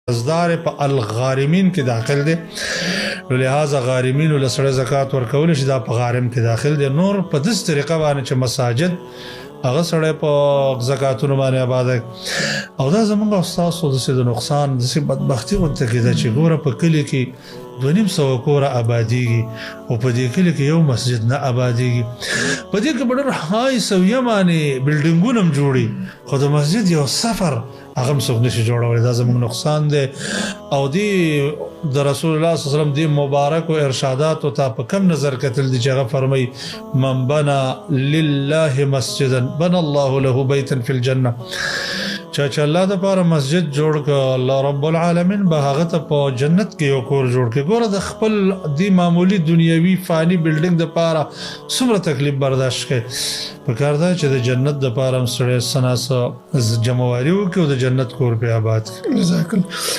قرضدار په الغارمین کې داخل دی، نو لہذا غارمینو له سړی زکات ورکول شي، دا په غارم کې داخل دی. نور په دې طریقه باندې چې مساجد هغه سړی په زکاتونو باندې آباد. او دا زمونږ او ستاسو د د نقصان د بدبختی غونته کې ده چې ګوره په کلي کې 250 کوره آبادیږي او په دې کلي کې یو مسجد نه آبادیږي. په دې کې ډېر های سویه باندې بلډینګونه هم جوړي، خو د مسجد یو سفر هغه هم څوک نشي جوړولی. دا زموږ نقصان دی. او دی د رسول الله صلی الله علیه وسلم دی مبارک او ارشادات ته په کم نظر کتل دي چې هغه فرمایي: من بنا لله مسجدا بنا الله له بيتا في الجنه. چا چې الله د پاره مسجد جوړ ک، الله رب العالمین به هغه ته په جنت کې یو کور جوړ کړي. ګوره، د خپل دی معمولی دنیوي فانی بلډینګ د پاره څومره تکلیف برداشت کړي. په کار ده چې د جنت د پاره هم سړی سناسه جمعواري وکړي او د جنت کور په آباد کړي. جزاک الله.